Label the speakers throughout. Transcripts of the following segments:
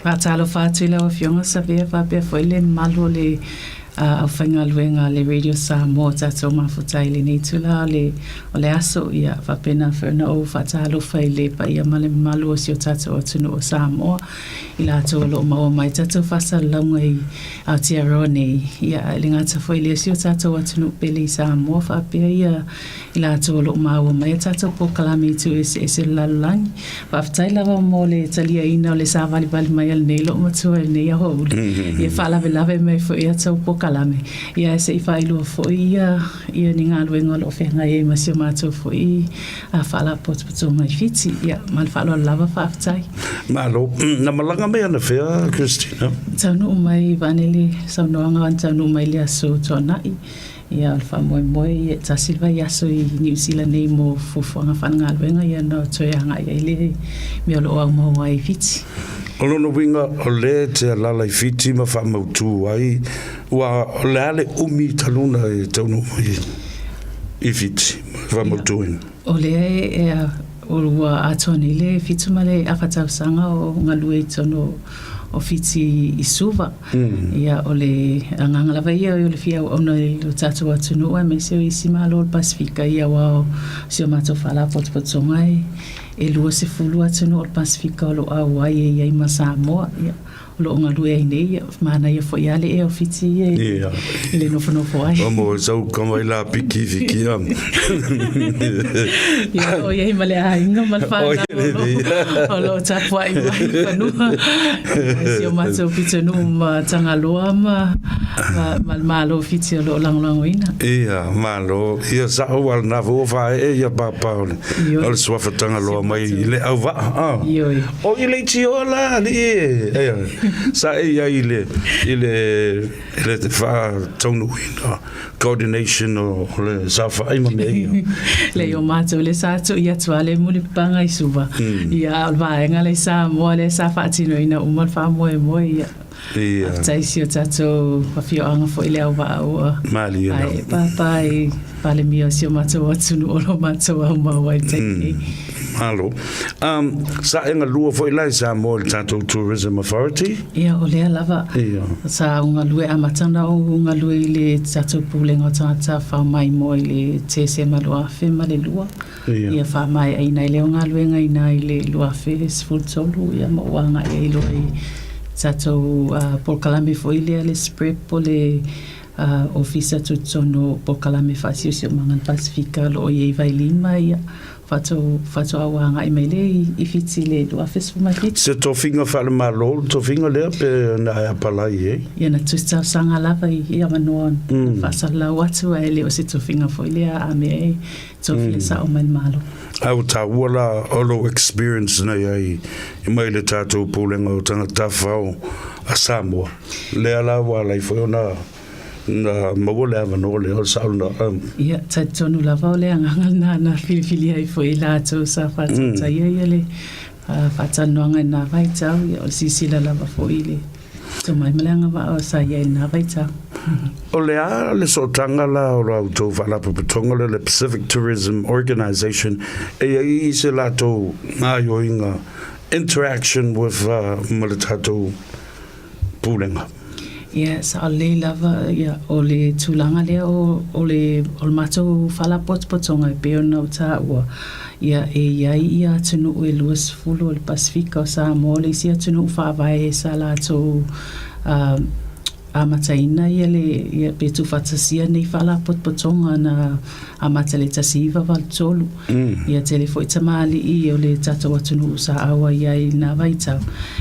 Speaker 1: Faatalofa atu i lau Afioga Savea faapea foi le mamalu o le aufaigaluega a le Radio Samoa o tatou mafuta ai i lenei itula o le o le aso. Ia faapena foi ona ou faatalofa i le paia ma le mamalu o si o tatou atunuu o Samoa i latou o lo o maua mai tatou faasalalauga i Aotearoa nei, ia ae le gata foi i lea o si o tatou atunuu pele i Samoa faapea ia i latou o lo o maua mai a tatou polokalame i itu eseese o le lalolagi. Faafetai lava mo le taliaina o le savalivali mai a lenei loomatua i lenei aoauli, ia faalavelave mai foi i a tou polokalame, ia ae se i faailoa foi ia ia ni galuega o lo o feagai ai ma si o matou foi Faalapotopotoga i Fiti. Ia, ma le faaaloalo lava, faafetai.
Speaker 2: Malo. Na malaga mai anafea, Christina?
Speaker 1: Taunuu mai vaeane le saunoaga na taunuu mai i le aso Tuanai. Ia, o le faamoemoe, ia, e tasi le vaiaso i Niu Sila nei mo fuafuaga faalegaluega, ia ona toe agai ai lea i mea o lo o aumau ai i Fiti.
Speaker 2: O lona uiga, o lea e te alaala i Fiti ma faamautu ai, ua, o le a le umi talu ona e taunuu mai i Fiti ma faamautuina?
Speaker 1: O lea e, ua atoa nei le 7 ma le afa tausaga o galue i totonu o Fiti i Suva. Ia, o le agaga lava ia o le fia auauna i lo tatou atunuu aemaise o isi Malo o le Pasefika, ia aua o si o matou faalapotopotoga e 20 atunuu o le Pasefika o lo o auai e i ai ma Samoa. Ia, o lo o galue ai nei, ia, manaia foi lava le ea o Fiti ia i le nofonofo ai.
Speaker 2: O mo sau ka mai la piki fiki ia.
Speaker 1: Ia, o i ai ma le aiga ma le whanau o lo o tapuai mai i fanua. Si o matou pitonuu ma Tagaloa ma, ma, ma le Malo o Fiti o lo o lagolagoina.
Speaker 2: Ia, malo. Ia sa'o ua lena foi ua faaee ia papa o le, o le suafa Tagaloa mai i le auvaa. Ah.
Speaker 1: Ioe.
Speaker 2: O i le itioa la alii e, sa e i ai i le, i le, i le faataunuuina, coordination o le saofai ma mea ia.
Speaker 1: Leai o matou lea sa tui atu lava le mulipapaga i Suva, ia a o le vaega lea i Samoa lea sa faatinoina uma le faamoemoe, ia.
Speaker 2: Ia.
Speaker 1: Faafetai i si o tatou afioaga foi i le auvaa ua
Speaker 2: Malie lava.
Speaker 1: ae pāpā i Palemia o si o matou atunuu o lo matou aumau ai i le taimi nei.
Speaker 2: Malo. Sa e galua foi la i Samoa i le tatou Tourism Authority?
Speaker 1: Ia, o lea lava.
Speaker 2: Ia.
Speaker 1: Sa ou galue, amata ona ou galue i le tatou Pulega o Tagata Faamaimoa i le Tesema 2002.
Speaker 2: Ia.
Speaker 1: Ia faamaeaina ai lea o galuega i ina i le 2013, ia ma ou agai ai loa i tatou polokalame foi lea le SPREP o le Ofisa Tutotonu o Polokalame Faasiosiomaga o le Pasefika o lo o i ai i Vailima, ia faatoa ou agai mai lea i Fiti i le 2017.
Speaker 2: Se tofiga faale-Malo le tofiga lea pe na e apalai i ai?
Speaker 1: Ia na tusi talosaga lava i avanoa na faasalalau atu ae le o se tofiga foi lea a mea e Tofia sao mai le Malo.
Speaker 2: A ua taua la o lou experience na i ai mai le tatou Pulega o Tagata Tafafao a Samoa, lea la ua ala ai foi ona na maua le avanoa lea o le sao lena.
Speaker 1: Ia, talitonu lava o le agaga lena na filifili ai foi i latou sa faatautaia ia le faatalanoaga i lena vaitau, ia o le silasila lava foi i le Tomai ma le agavaa sa i ai i lena vaitau.
Speaker 2: O le a le sootaga la o la outou faalapotopotoga lea o le Pacific Tourism Organisation e i ai se latou gaoioiga, interaction with ma le tatou Pulega?
Speaker 1: Ia, sao lelei lava, ia, o le tulaga lea o, o le, o le matou faalapotopotoga e pei ona ou taua, ia, e i ai ia atunuu e 20 o le Pasefika, o Samoa le isi atunuu faavae sa latou amataina ia le, ia, pe tuufaatasia nei faalapotopotoga na amata i le 1983. Ia tele foi tamalii o le tatou atunuu sa auai ai i lena vaitau,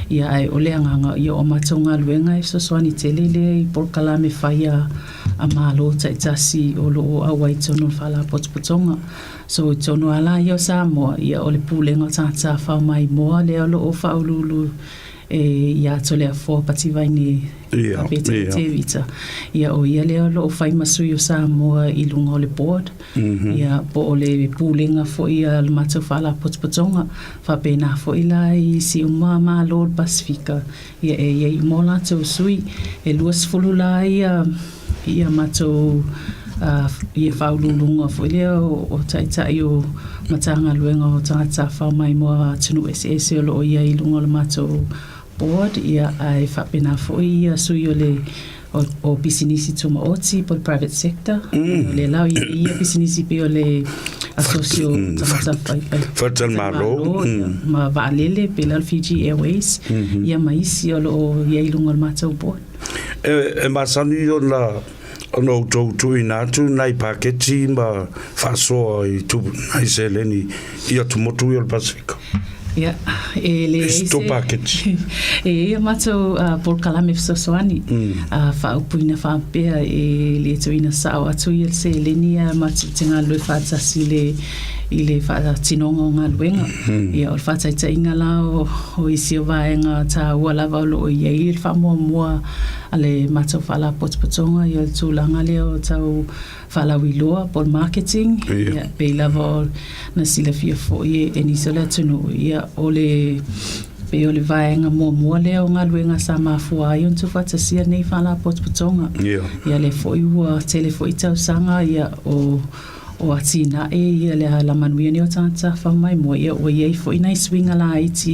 Speaker 1: ia ae o le agaga ia o matou galuega e fesoasoani tele lea i polokalame fai a a Malo taitasi o lo o auai i totonu o le Faalapotopotoga. So i totonu lava la ia o Samoa, ia o le Pulega o Tagata Faamaimoa lea o lo o faauluulu e ia Toleafoa Pativaine Pete Tevita. Ia o ia lea o lo o fai ma sui o Samoa i luga o le board. Ia po o le pulega foi a le matou faalapotopotoga. Faapena foi la i isi uma Malo o le Pasefika, ia e i ai uma o latou sui. E 20 la ia ia matou ia faauluuluga foi lea o taitai o Matagaluega o Tagata Tafafao Maimoa a atunuu eseese o lo o i ai i luga o le matou. board, ia, ae faapena foi ia sui o le o, o pisinisi tumaoti po o le private sector. O lea la i ia pisinisi pei o le asosi o tagata fai
Speaker 2: Faletalimalo,
Speaker 1: ia, ma vaalele pei la o le Fiji Airways, ia ma isi o lo o i ai i luga o le matou board.
Speaker 2: E masani ona ona outou tuuina atu nai paketi ma faasoa i tu, nai seleni i atumotu ia o le Pasifika.
Speaker 1: Ia, e leai se...
Speaker 2: Tou paketi.
Speaker 1: E i ai a matou polokalame fesoasoani, faaupuina faapea e le tuuina sao atu ia le seleni ae matou te galulue faatasi i le i le faatinoga o galuega. Ia, o le faataitaiga la o o isi o vaega taua lava o lo o i ai le faamuamua a le matou faalapotopotoga, ia o le tulaga lea o tau faalauiloa po o le marketing, ia, pei lava ona silafia foi e nisi o le atunuu, ia, o le pei o le vaega muamua lea o galuega sa mafua ai ona tuufaatasia lenei faalapotopotoga. Ia, lea foi ua tele foi tausaga, ia, o o atinae ia le alamanuia nei o tagata faamoemoe, ia ua i ai foi nai suiga laiti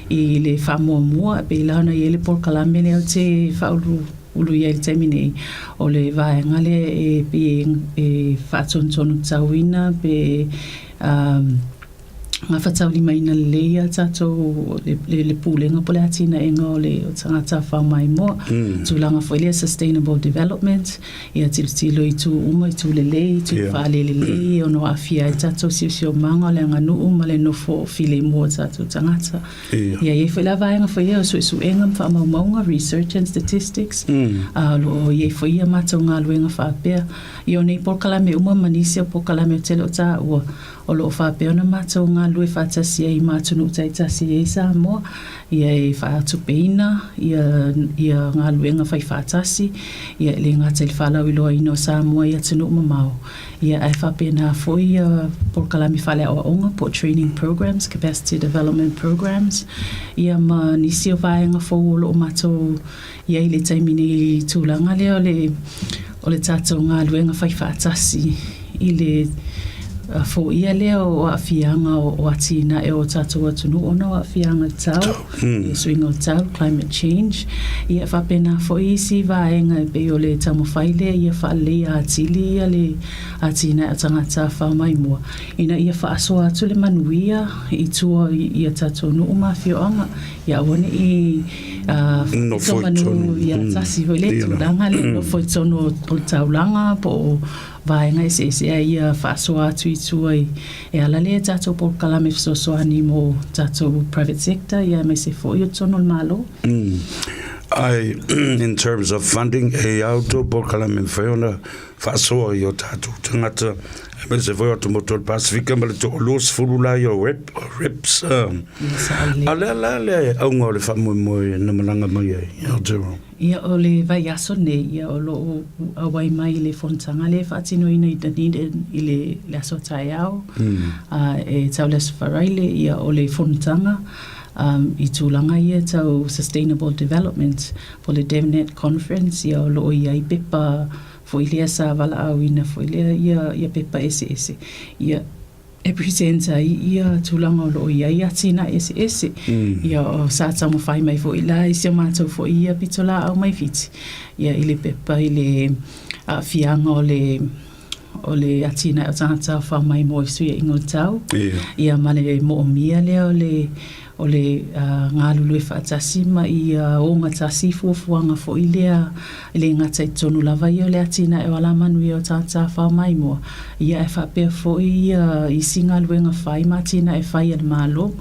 Speaker 1: i le faamuamua, e pei la ona i ai le polokalame lea ou te faaulu ulu i ai i le taimi nei, o le vaega lea e pei e faatonutonu tatauina pe gafataulimaina lelei a tatou le pulega po o le atinaega o le tagata faamaimoa. Tulaga foi lea sustainable development, ia tilotilo i itu uma, itu lelei, itu faalelelei e ono aafia ai le tatou siosiomaga, o le aganuu ma le nofo filemu o tatou tagata. Ia i ai foi la vaega foi ia o suesuega ma faamaumauga, research and statistics, o lo o i ai foi ia matou galuega faapea. Ia o nei polokalame uma ma nisi o polokalame ou te le o taua, o lo o faapea ona matou galulue faatasi ai ma atunuu taitasi e i ai Samoa, ia e faatupeina ia ia galuega fai faatasi, ia e le gata i le faalauiloaina o Samoa i atunuu mamao, ia ae faapena foi ia polokalame faaleaoaoga po o training programs, capacity development programs, ia ma nisi o vaega fou o lo o matou i ai i le taimi nei i le tulaga lea o le o le tatou galuega fai faatasi i le foia lea o aafiaga o atinae o tatou atunuu ona o aafiaga tau, le suiga o le tau, climate change. Ia e faapena foi isi vaega e pei o le taumafai lea ia faaleleia atili ia le atinae o tagata tafafao maimoa ina ia faasoa atu le manuia i tua i a tatou nuu ma afioaga ia aua ne i
Speaker 2: Nofo i totonu.
Speaker 1: Ia tasi foi le tulaga lea, nofo i totonu o le taulaga po o vaega eseese a ia faasoa atu i tua i e ala lea tatou polokalame fesoasoani mo tatou private sector ia aemaise foi o totonu o le Malo.
Speaker 2: Ai, in terms of funding, e a outou polokalame e mafai ona faasoa i o tatou tagata, aemaise foi o atumotu o le Pasifika ma le toa-20 la ia o rep, reps. A lea la le auga o le faamoemoe na malaga mai ai i Aotearoa?
Speaker 1: Ia, o le vaiaso nei, ia, o lo o auai mai i le fonotaga lea e faatinoina i Dunedin i le, le aso taeao, e tau le Aso Faraile, ia, o le fonotaga i tulaga ia tau sustainable development, po o le DevNet Conference, ia, o lo o i ai pepa foi lea sa valaauina foi lea ia, ia pepa eseese, ia, e present ai ia tulaga o lo o i ai atinae eseese. Ia, o sa taumafai mai foi la i si o matou foi ia pitolaau mai Fiti, ia i le pepa i le aafiaga o le o le atinae o tagata tafafao maimoa i fesuiaiga o le tau, ia ma le moomia lea o le o le galulue faatasi ma ia ogatasi i fuafuaga foi lea, e le gata i totonu lava ia o le atinae o alamanuia o tagata tafafao maimoa, ia ae faapea foi ia isi galuega fai ma atinae fai a le Malo.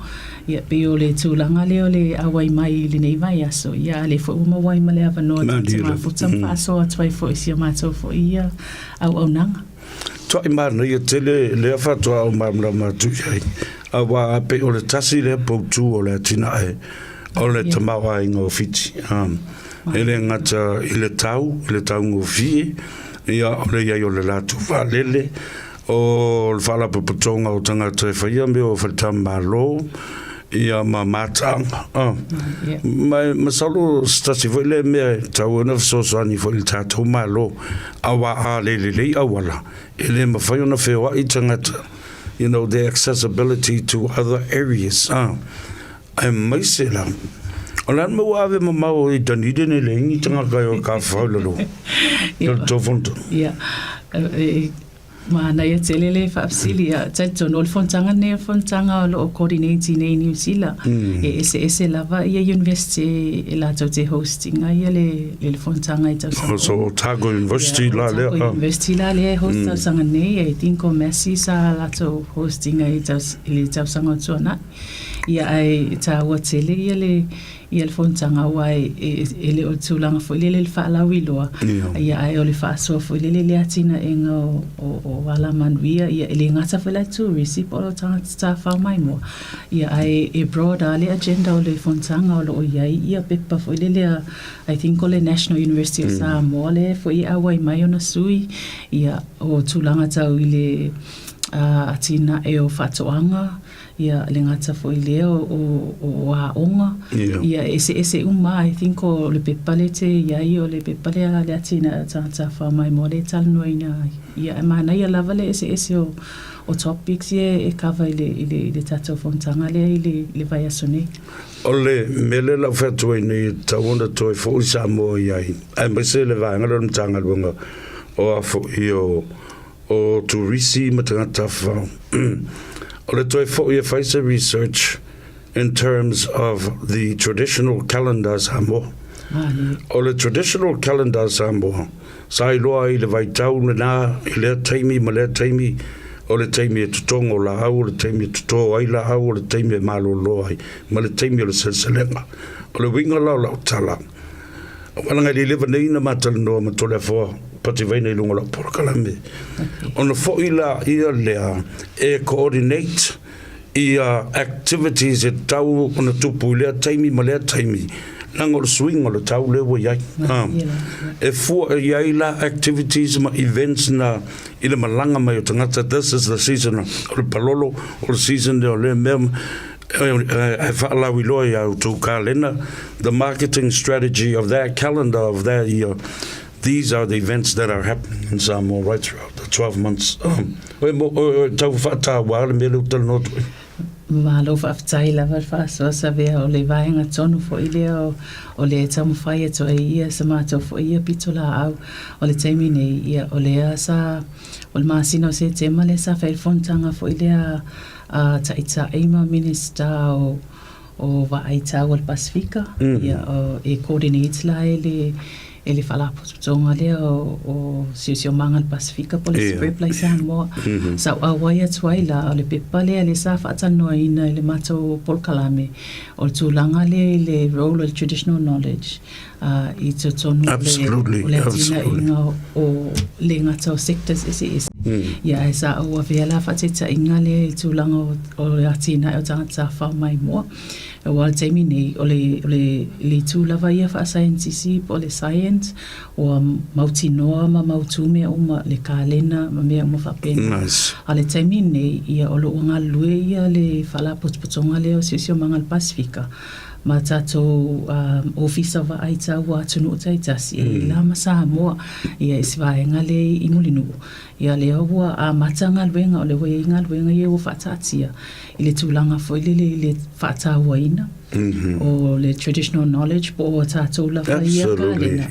Speaker 1: Ia pei o le tulaga lea o le auai mai i lenei vaiaso, ia a o lea foi ua maua ai ma le avanoa tatou te mafuta ma faasoa atu ai foi i si a matou foi ia auaunaga.
Speaker 2: Tuai manaia tele lea faatoa ou malamalama atu i ai, aua a pei o le tasi lea poutū o le atinae o le tamaoaiga o Fiti. E le gata i le tau, i le taugofie, ia, o le i ai o le latou vaalele, o le faalapotopotoga o tagata e faia mea o faletalimalo, ia ma mataaga. Ma e masalo o se tasi foi lea mea e tatau ona fesoasoani foi i le tatou Malo, aua a le lelei auala, e le mafai ona feoai tagata, you know, the accessibility to other areas, aemaise la, O le a le mea ua ave mamao i Dunedin e leai ni tagata e o e tafafao i lalo i le tou fonotaga?
Speaker 1: Ia, manaia tele le faafesili. Ia, talitonu o le fonotaga lenei o le fonotaga o lo o coordinate i inei i Niu Sila. E eseese lava ia University e latou te host ina ia le le fonotaga i tausaga.
Speaker 2: So Otago University la lea.
Speaker 1: Otago University la lea e host tausaga nei. I think o Massey sa latou host ina i le tausaga o tuanai. Ia ae taua tele ia le ia le fonotaga aua e, e, e le o le tulaga foi lele le faalauiloa ia ae o le faasoa foi lele le atinaega o, o, o Alamanuia ia e le gata foi la i turisi po o tagata tafao maimoa ia ae e broad a le agenda o le fonotaga o lo o i ai ia pepa foi lele a I think o le National University of Samoa le foi e auai mai ona sui ia o tulaga tau i le uh, atinae o faatoaga Ia, le gata foi lea o, o aoga, ia, e eseese uma, I think o le pepa lea te i ai, o le pepa lea a le atinae o tagata tafao maimoa lea e talanoaina ai. Ia, e manaia lava le eseese o, o topics ia e cover i le, i le, i le tatou fonotaga lea i le, i le vaiaso nei.
Speaker 2: O le mea lea lau fai atu ai nei, e tatau ona toe foi Samoa i ai, aemaise le vaega lea o le Matagaluega o a foi o, o turisi ma tagata tafafao. O le toe foi e fai se research in terms of the traditional calendar Samoa. O le traditional calendar Samoa, sa iloa ai le vaitau lena i lea taimi ma lea taimi, o le taimi e totogo laau, o le taimi e toto ai laau, o le taimi e malolo ai, ma le taimi o le seleselega. O le uiga la o lau tala, Aua leaga e le leva nei na ma talanoa ma Toleafoa Pativaina i luga o lau polokalame. Ona foi la ia lea e coordinate ia activities e tatau ona tupu i lea taimi ma lea taimi, leaga o le suiga o le tau lea ua i ai. E fua i ai la activities ma events na i le malaga mai o tagata, this is the season o le palolo, o le season lea o lea mea, e faalauiloa i a outou kalena, the marketing strategy of that calendar of that year, these are the events that are happening in Samoa right throughout the 12 months. Oe mo, oe tau whaatāwā le mea lea ua talanoa atu ai.
Speaker 1: Malo faafetai lava le faasoasavea o le vaega tonu foi lea o, o le taumafai atu ai ia sa matou foi ia pitolaau o le taimi nei ia o lea sa o le masina o Setema lea sa fai le fonotaga foi lea a Taitai ma Minista o o Vaai Tau o le Pasifika, ia o e coordinate la e le e le Faalapotopotoga lea o o Siosiomaga o le Pasifika po o le SPREP la i Samoa. Sa ou auai atu ai la, o le pepa lea lea sa faatalanoaina i le matou polokalame, o le tulaga lea i le role o le traditional knowledge i totonu o le atinaeina o le gata o sectors eseese. Ia ae sa ou avea la faataitaiga lea i tulaga o le atinae o tagata tafafao maimoa. Aua o le taimi nei, o le, o le, le itu lava ia faasaienitisi po o le science, ua mautinoa ma mautū mea uma, le kalena ma mea uma faapena.
Speaker 2: Nice.
Speaker 1: A o le taimi nei, ia o lo o ua galulue ia le faalapotopotoga lea o Siosiomaga o le Pasifika, ma tatou ofisa vaai taua atunuu taitasi e i la ma Samoa ia i se vaega lea i Mulinuu ia lea ua amata galuega o lea ua i ai galuega ia ua faataatia i le tulaga foi lele i le faatauaina o le traditional knowledge po o tatou lava ia kalena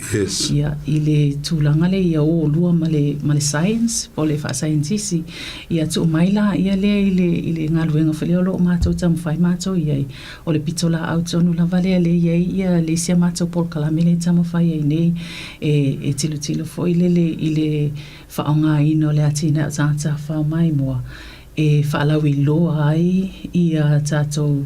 Speaker 1: ia i le tulaga lea ia o lua ma le ma le science po o le faasaienitisi ia tuu mai la ia lea i le i le galuega foi lea o lo o matou taumafai matou i ai O le pitolaau tonu lava lea lea i ai ia le isi a matou polokalame lea e taumafai ai nei e, e tilotilo foi lele i le faaaogaina o le atinae o tagata tafafao maimoa e faalauiloa ai ia tatou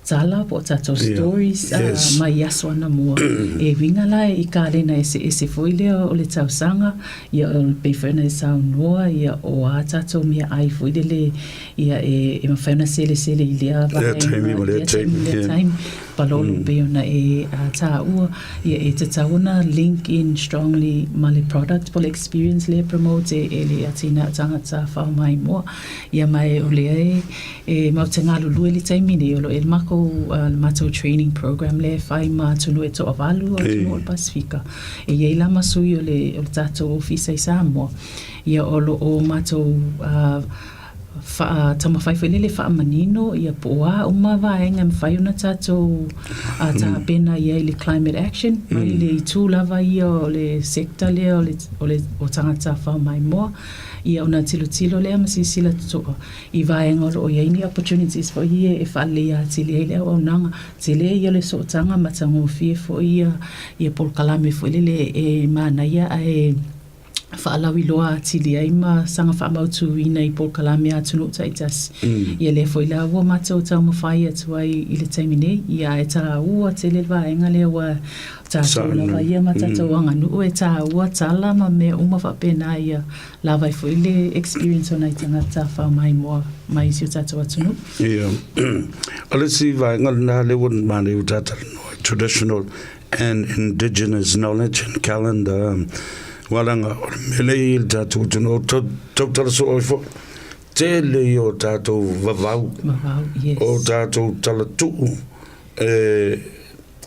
Speaker 1: tala po o tatou stories mai aso anamua. E uiga la i kalena eseese foi lea o le tausaga, ia e pei foi ona e saunoa ia o a tatou meaai foi lele Ia e e mafai ona selesele i lea
Speaker 2: vaega, lea taimi ma lea taimi,
Speaker 1: lea taimi, palolo pei ona e taua, ia e tatau ona link in strongly ma le product po o le experience lea e promote e le atinae o tagata tafafao maimoa. Ia ma o lea e e matou te galulue i le taimi nei, o lo o i ai le makou le matou training program lea e fai ma atunuu e toavalu o atunuu o le Pasefika. E i ai la ma sui o le o le tatou ofisa i Samoa, ia o lo o matou Taumafai foi lele faamanino ia po o a uma vaega e mafai ona tatou tapena i ai i le climate action mai le itu lava ia o le sector lea o le o le o tagata tafafao maimoa ia ona tilotilo lea ma silasila totoa i vaega o lo o i ai ni opportunities foi ia e faaleleia atili ai le auaunaga. Tele ia o le sootaga matagofie foi ia ia polokalame foi lele e manaia ae faalauiloa atili ai ma saga faamautuina i polokalame a atunuu taitasi. Ia lea foi la ua matou taumafai atu ai i le taimi nei, ia ae taua tele le vaega lea ua tatou lava ia ma tatou aganuu e taua tala ma mea uma faapena ia lava ai foi le experience o nai tagata tafafao maimoa mai i si o tatou atunuu.
Speaker 2: Ia, o le isi vaega lena lea ua manaia ua ta talanoa ai, traditional and indigenous knowledge and calendar aua leaga o le mea lea e i ai le tatou atunuu o tautala soo ai foi tele ia o tatou vavau,
Speaker 1: Vavau, yes.
Speaker 2: o tatou talatuu e,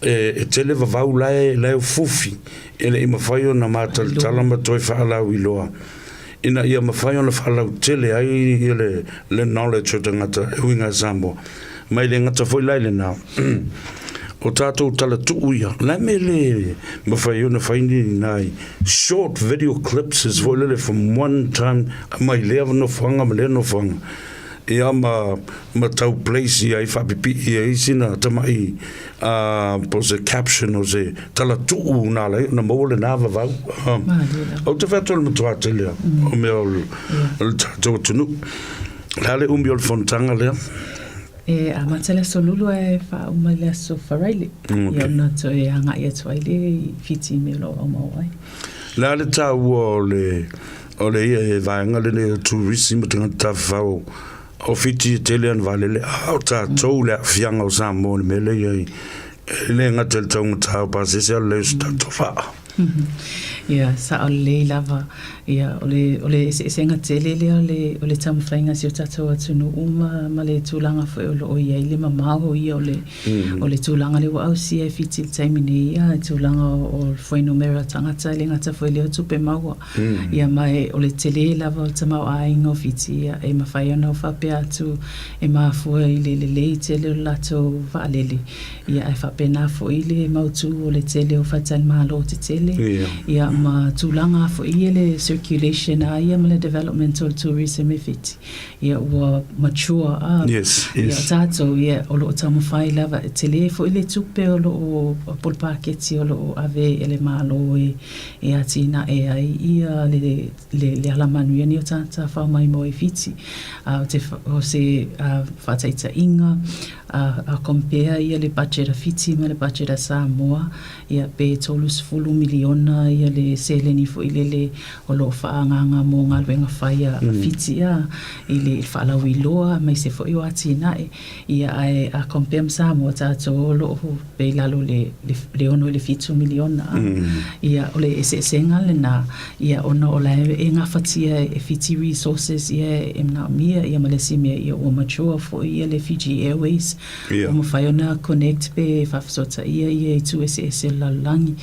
Speaker 2: e, e tele vavau la e, la e fufi e le i mafai ona matalatala ma toe faalauiloa ina ia mafai ona faalautele ai ia le, le knowledge o tagata e uiga i Samoa. Ma e le gata foi la i lena, o tatou talatuu ia, o le a mea le mafai ai ona fai ni nai short video clips foi lele from one time mai lea nofoaga ma lea nofoaga, ia ma, ma tau place i ai faapipii ai sina tamai po o se caption o se talatuu na ala ai ona maua lena vavau. Ou te fai atu o le matua tele o mea o le tatou atunuu. O le a le umi o le fonotaga lea?
Speaker 1: E amata le Aso Lulu ae faauma i le Aso Faraile. Okay. Ia ona toe agai atu ai lea i Fiti i mea o lo o aumau ai.
Speaker 2: O le a le taua o le, o le ia e vaega lenei o turisi ma tagata tafafao o Fiti e tele ana vaalele, a o tatou le aafiaga o Samoa i le mea lea e i ai, e le gata i le taugata o pasese a o le leai o se tatou vaa.
Speaker 1: Ia, sao lelei lava. Ia, o le, o le eseesega tele lea o le, o le taumafaiga a si o tatou atunuu ma, ma le tulaga foi o lo o i ai le mamao ia o le, mm. o le tulaga lea ua ausia e Fiti i le taimi nei, ia, le tulaga o, o le fuainumera tagata, e le gata foi lea o tupe maua. Mm. Ia, ma e, o le tele lava o le tamaoaiga o Fiti, ia, e mafai ona ou faapea atu e mafua i le lelei tele o le latou vaalele. Ia, ae faapena foi le mautu o le tele o faletalimalo tetele, ia, ma tulaga foi ia le circulation a ia ma le development o le tourism e Fiti, ia, ua mature a.
Speaker 2: Yes, yes.
Speaker 1: Ia, o tatou, ia, o lo o taumafai lava, e tele foi le tupe o lo o, po o le paketi o lo o ave e le Malo e, e atinae ai ia le, le, le alamanuia nei o tagata tafafao maimoa i Fiti. A o te, o se a, faataitaiga, a, a compare ia le budget a Fiti ma le budget a Samoa, ia pe 30 miliona ia le seleni foi lele o lo o faaagaaga mo galuega fai a, a Fiti a, i le faalauiloa aemaise foi o atinae. Ia ae a compare ma Samoa tatou o lo o pe i lalo le le le 6 i le 7 miliona a. Ia o le eseesega lena ia ona o la e gafatia e Fiti Resources ia e manaomia ia ma le isi mea ia ua mature foi ia le Fiji Airways ua mafai ona connect pe faafesootaia ia itu eseese o le lalolagi.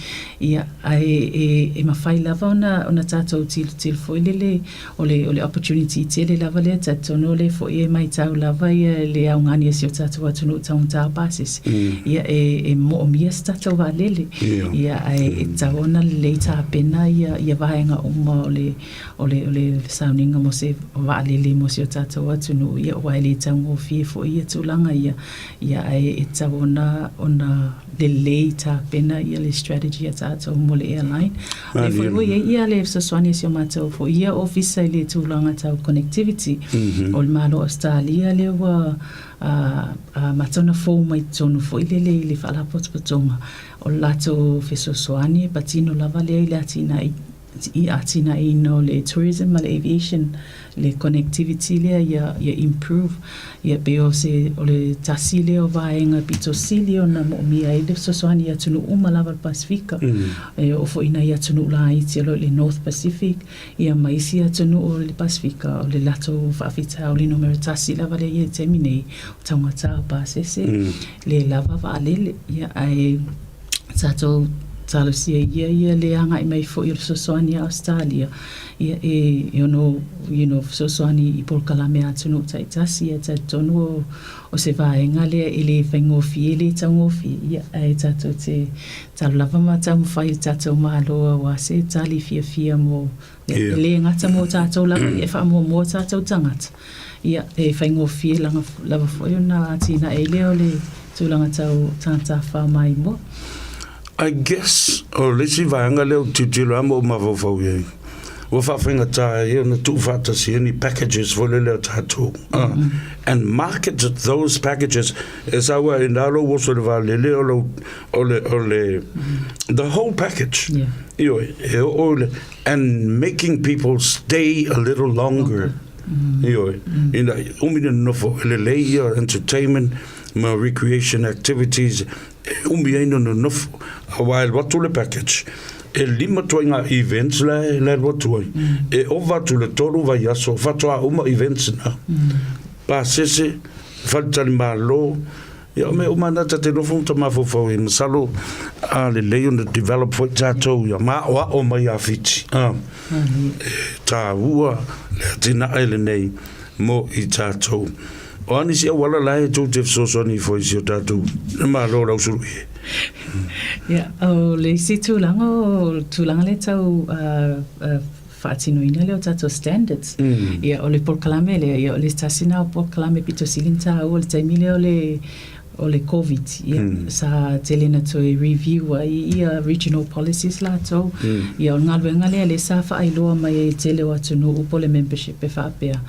Speaker 1: Ia ae e e mafai lava ona ona tatou tilotilo foi lele O le, o le opportunity tele lava lea, talitonu o lea foi e maitau lava ia le augani a si o tatou atunuu taugata o pasese. Ia e, e moomia se tatou vaalele.
Speaker 2: Ia.
Speaker 1: Ia ae e tatau ona lelei tapena ia, ia vaega uma o le, o le, o le sauniga mo se vaalele mo si o tatou atunuu, ia aua e le taugofie foi ia tulaga ia. Ia ae e tatau ona, ona lelei tapena ia le strategy a tatou mo le airline. O lea foi ua i ai ia le fesoasoani a si o matou foi ia ofisa i le tulaga tau connectivity. O le Malo o Ausetalia lea ua amata ona fou mai totonu foi lele i le Faalapotopotoga. O le latou fesoasoani e patino lava lea i le atinae i atinaeina o le tourism ma le aviation, le connectivity lea ia, ia improve. Ia pei o se, o le tasi lea o vaega pito sili ona moomia ai le fesoasoani i atunuu uma lava o le Pasefika. E oo foi i nai atunuu laiti o lo o i le North Pacific, ia ma isi atunuu o le Pasefika, o le latou faafitauli numera tasi lava lea i le taimi nei, o taugata o pasese, le lava vaalele. Ia ae tatou. talosia ia ia le agai mai foi o le fesoasoani a Ausetalia, ia e e ono you know fesoasoani i polokalame a atunuu taitasi. Ia e talitonu o o se vaega lea e le faigofie, e le taugofie, ia ae tatou te talo lava ma taumafai i le tatou Malo aua se tali fiafia mo E le gata mo tatou lava, ia e faamuamua tatou tagata, ia e faigofie lava foi ona atinae ai lea o le tulaga tau tagata tafafao maimoa.
Speaker 2: I guess o le isi vaega lea ou te tilotilo lava ma ou mafaufau i ai, ua faafaigata ai ona tuufaatasi ai ni packages foi lele a tatou and market those packages e sau ai ina lou oso i le vaalele o lou o le o le the whole package. Yeah. Ioe, e oo i le and making people stay a little longer. Ioe, ina umi le nonofo, e lelei ia entertainment ma recreation activities e umi ai na nonofo. Aua e alu atu le package, e lima ituaiga events la e alu atu ai. E ova atu le tolu vaiaso faatoa uma events na. Pasese, faletalimalo, Ia, o mea uma na ta te nofo ma ta mafaufau ai, masalo a lelei ona develop foi tatou ia ma aoao mai ia Fiti. A, e tāua le atinae lenei mo i tatou. O a nisi auala la e tou te fesoasoani ifo i si o tatou Malo lau sulu ie?
Speaker 1: Ia, o le isi tulaga o le tulaga lea tau faatinoina lea o tatou standards. Ia, o le polokalame lea, ia, o le tasi lena o polokalame pito sili ona taua i le taimi lea o le, o le Covid. Ia, sa tele ina toe review ai ia regional policies latou. Ia, o le galuega lea lea sa faailoa mai ai i le tele o atunuu po o le membership e faapea,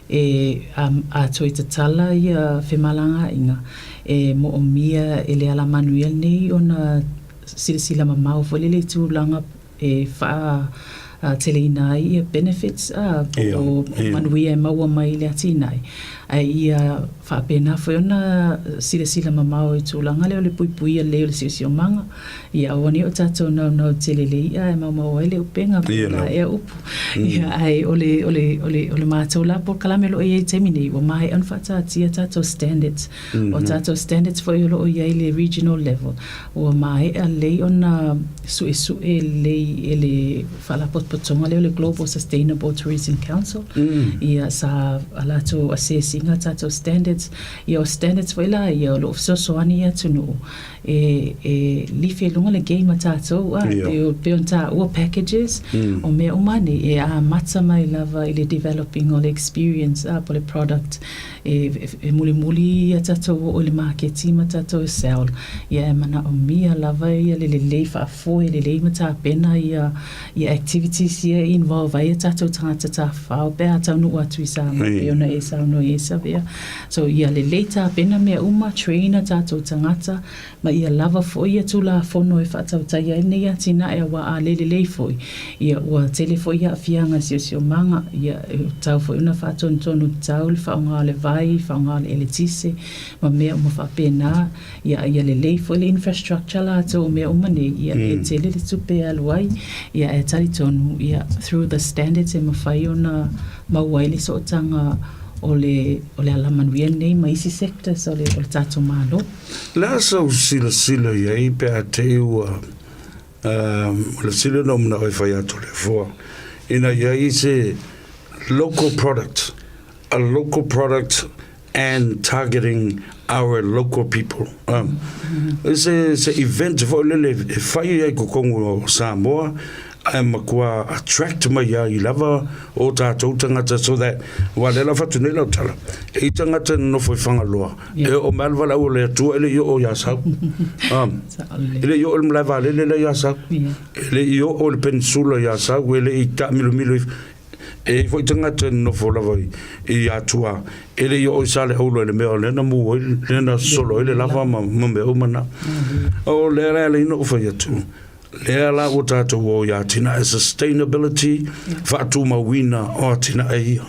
Speaker 1: e, a toe tatala ia femalagaaiga, e moomia e le alamanuia lenei ona silasila mamao foi lele i tulaga e faateleina ai ia benefits po o manuia e maua mai i le atinae, ae ia faapena foi ona silasila mamao i tulaga lea o le puipuia lelei o le siosiomaga, ia aua ne i o tatou naunau tele i le i'a e maumau ai le upega po o le a ea upu. Ia, ae o le, o le, o le, o le matou la polokalame o lo o i ai i le taimi nei, ua maea ona faataatia tatou standards. O tatou standards foi o lo o i ai i le regional level, Ua maea lelei ona suesue lelei e le Faalapotopotoga lea o le Global Sustainable Tourism Council, ia sa a latou assess ina tatou standards. Ia o standards foi la ia o lo o fesoasoani i atunuu e e lifi i luga le game a tatou a e pei ona taua packages o mea uma nei e amata mai lava i le developing o le experience a po o le product E mulimuli ia tatou oo i le maketi ma tatou e sell, ia e manaomia lava ia le lelei faafoe lelei ma tapena ia ia activities ia e involve ai a tatou tagata tafafao pe a taunuu atu i Samoa pei ona e saunoa i ai Savea. So ia lelei tapena mea uma, train a tatou tagata ma ia lava foi ia Tulafono e faatautaia ai lenei atinae aua a le lelei foi, ia ua tele foi aafiaga siosiomaga, ia e tatau foi ona faatonutonu tatau le faaaoga o le vai, faaaoga o le eletise ma mea uma faapena, ia ia lelei foi le infrastructure latou o mea uma nei, ia e tele le tupe e alu ai, ia ae talitonu, ia through the standards e mafai ona maua ai le sootaga o le o le alamanuia lenei ma isi sectors o le o le tatou Malo.
Speaker 2: Le a sau silasila i ai pe a te i ua o le sili ona ou manao e fai atu le afoa ina ia i se local product, a local product and targeting our local people. Se, se event foi lele e fai ai totonu o Samoa ae matua attract mai ai lava o tātou tangata so that wa le la fatu nei lau tala e i tangata nofo i Fagaloa E oo mai lava le au o le Atua e le i oo iā Sau. E le i oo i le malae vaalele la iā Sau. E le i oo i le peninsula iā Sau, e le i taamilomilo ifo. E i ai foi tagata e nonofo lava i Atua, e le i oo i Saleaula i le mea o lea na mu ai, lea na sosolo ai le lava ma mea uma na. O lea la e ala ai ona ou fai atu, lea la ua tatou o i atinae sustainability, faatumauina o atinae ia.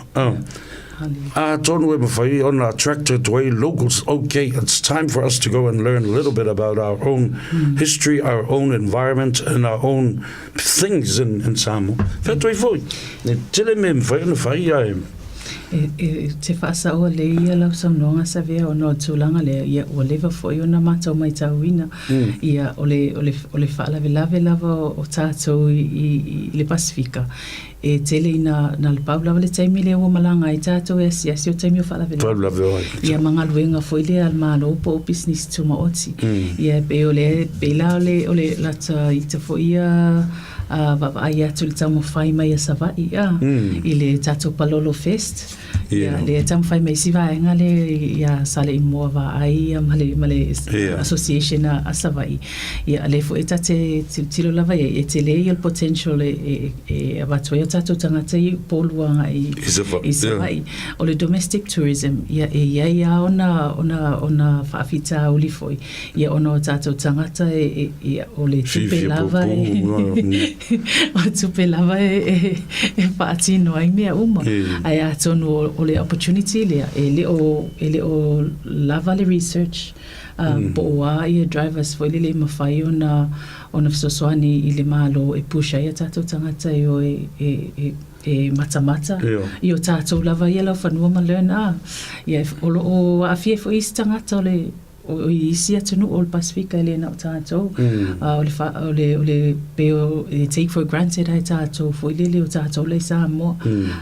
Speaker 2: Atonu e mawhai ona attract atu ai locals, okay, it's time for us to go and learn a little bit about our own history, our own environment and our own things in Samoa. Whea toi foi, e tele me mawhai ona whai ai.
Speaker 1: E te faasaoa lelei ia lau saunoaga Savea ona o le tulaga lea, ia ua leva foi ona matou maitauina, ia o le, o le, o le faalavelave lava o tatou i le Pasefika, e tele ina, na o le pau lava le taimi lea ua malaga ai tatou e asiasi o taimi o faalavelave. Ia ma galuega foi lea a le Malo po o pisinisi tumaoti. Ia e pei o le, pei la o le, o le lata ita foi ia vaavaai atu i le taumafai mai a Savaii a, i le tatou Palolo Fest. Ia, lea e taumafai mai isi vaega lea ia Saleimoa Vaai ia ma le, ma le Association a Savaii. Ia, lea foi ta te tilotilo lava i ai, e tele ia le potential e, e avatu ai o tatou tagata i Upolu agai i Savaii. O le domestic tourism, ia, e i ai lava ona, ona, ona faafitauli foi. Ia ona o tatou tagata e, ia, o le tupe lava e, o tupe lava e, e faatino ai mea uma. Ae atonu o le opportunity lea, e le o, e le o lava le research, po o a ia drivers foi lele e mafai ona, ona fesoasoani i le Malo e push ai a tatou tagata e o e, e, e e matamata i o tatou lava ia laufanua ma learn a. Ia, o lo o aafia foi isi tagata o le, o i isi atunuu o le Pasefika e le na o tatou. A o le fa, o le, o le pei o e take for granted ai tatou foi lele o tatou la i Samoa.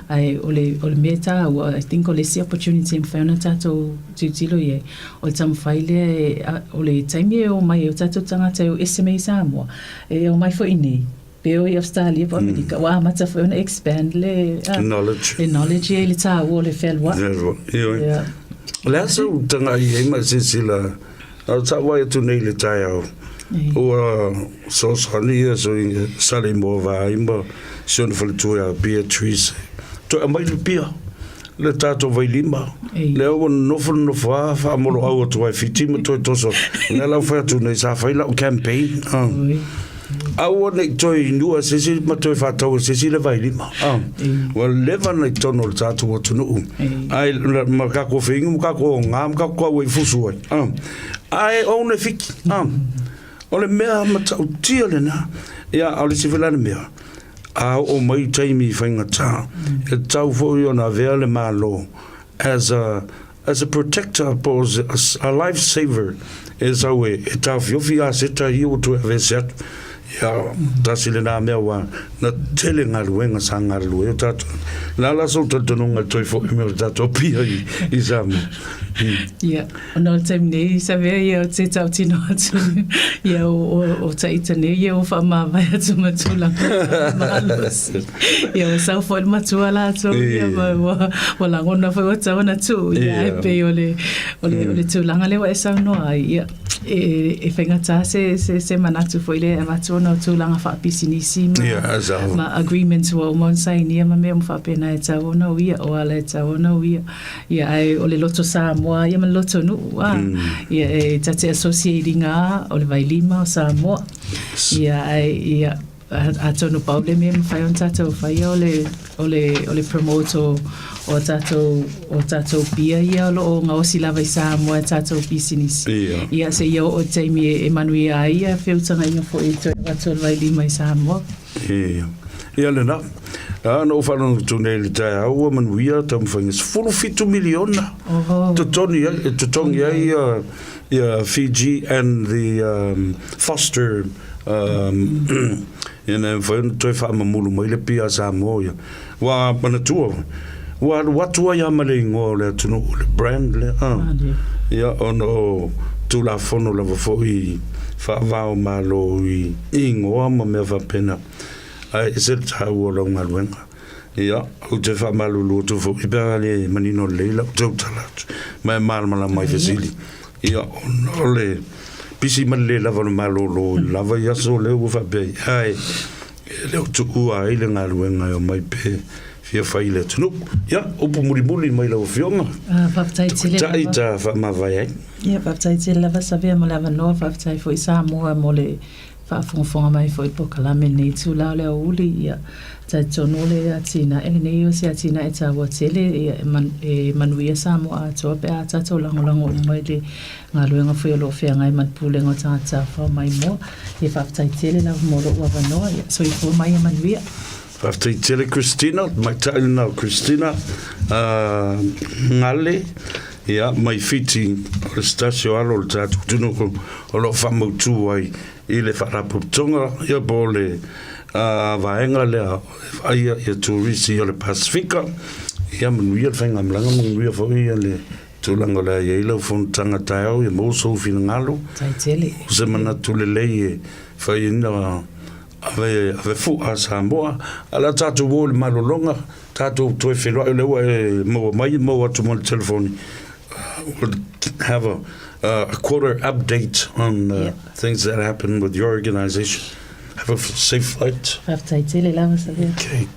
Speaker 1: Ae o le, o le mea taua, I think o le isi opportunity e mafai ona tatou tilotilo i ai, o le taumafai lea e, a, o le taimi e omai ai o tatou tagata e o ese mai i Samoa, e omai foi i nei, pe o i Australia po o Amerika, ua amata foi ona expand le,
Speaker 2: Knowledge.
Speaker 1: le knowledge ia i le taua o le fealuaʻi.
Speaker 2: Fealuaʻi, ioe.
Speaker 1: Yeah.
Speaker 2: O le a sau tagaʻi ai ma silasila, a sa vaai atu nei i le taeao, ua fesoasoani ia sui Saleimoa Vaai ma si ona faletua ia Beatrice, toe aumai le pia, le tatou vailima, lea ua nonofo nonofo lava faamoloau atu ai Fiti ma toe toso. O lea la ua fai atu nei, sa fai lau campaign. Aua ne i toe inua se isi ma toe faatau e se isi le vailima. Ua leva ona i totonu o le tatou atunuu. Ae ma tatou feinu ma tatou oga ma tatou tau ai fusu ai. Ae ouna e Fiti. O le mea matautia lena. Ia, a o le isi foi la le mea, a oo mai taimi faigata, e tatau foi ona avea le Malo as a as a protector po o a life saver e sau e taofiofi aseta ia ua toe aveese atu. Ia, tasi lena mea ua na tele galuega sa galulue ai o tatou. La la sou talitonuga i le toe foi mai o le tatou pia i Samoa.
Speaker 1: Ia, ona o le taimi nei, Savea ia o te tautino atu, ia o, o, o taita nei ia ua faamavae atu ma tulaga malosi. Ia ua sau foi le matua latou, ia ma ua, ua lagona foi ua tatau ona tuu, ia ae pei o le, o le, o le tulaga lea ua e saunoa ai, ia, e, e faigata se, se, se manatu foi lea e avatu ona o tulaga faapisinisi ma, ma agreements ua uma ona sainia ma mea uma faapena e tatau ona uia, o ala e tatau ona uia. Ia, ae o le loto Samoa ia ma le loto nuu, a. Ia, e ta te associate ina o le vailima o Samoa. Ia, ae, ia, atonu pau le mea e mafai ona tatou faia o le, o le, o le promote o, o tatou, o tatou pia ia o lo o gaosi lava i Samoa e tatou pisinisi.
Speaker 2: Ia.
Speaker 1: Ia, seia oo i le taimi e manuia ai ia feutagaiga foi e toe avatu o le vailima i Samoa.
Speaker 2: Ia. Ia lena. A, na ou faalogo atu nei i le taeao ua manuia taumafaiga 17 miliona totogi ai, totogi ai ia, ia Fiji and the Foster ina ia mafai ona toe faamamulu mai le pia a Samoa ia. Ua manatua, ua alu atu ai lava ma le igoa o le atunuu, le brand lea. Ia, ona o Tulafono lava foi faava o Malo i igoa ma mea faapena. Ae ese le taua o lau galuega. Ia, ou te faamalulu atu foi pe a le manino lelei lau tautala atu, ma e malamalama ai fesili. Ia, ona o le pisi ma le le lava o le malolo i lava i aso lea ua faapea ai, ae e le o tuua ai le galuega e omai pe fia fai i le atunuu. Ia, upu mulimuli mai lau Afioga.
Speaker 1: Faafetai tele lava.
Speaker 2: Tamatai ta faamavae ai.
Speaker 1: Ia, faafetai tele lava Savea mo le avanoa, faafetai foi Samoa mo le faafogafoga mai foi i le polokalame i lenei itula o le aoauli. Ia, talitonu o le atinae lenei o se atinae taua tele, ia, e manuia Samoa atoa pe a tatou lagolago uma i le galuega foi o lo o feagai ma le Pulega o Tagata Tafafao Maimoa. Ia, faafetai tele lava mo lou avanoa. Ia, soifua ma ia manuia.
Speaker 2: Faafetai tele Christina, tamaitai lena o Christina Gale, ia, mai Fiti, o le se tasi o alo o le tatou atunuu o lo o faamautu ai i le Faalapotopotoga, ia, po o le vaega lea e vaaia ia turisi o le Pasefika. Ia manuia le faigamalaga, manuia foi le tulaga o le a i ai lau fonotaga taeao, ia maua sou finagalo.
Speaker 1: Faafetai tele.
Speaker 2: O se manatu lelei e fai ai na ave, ave fua a Samoa. A o le a tatou o i le malologa, tatou toe feiloai, o lea ua e maua mai, maua atu ma le telefoni. We'll have a quarter update on things that happen with your organisation. Have a safe flight.
Speaker 1: Faafetai tele lava, Savea.
Speaker 2: Okay.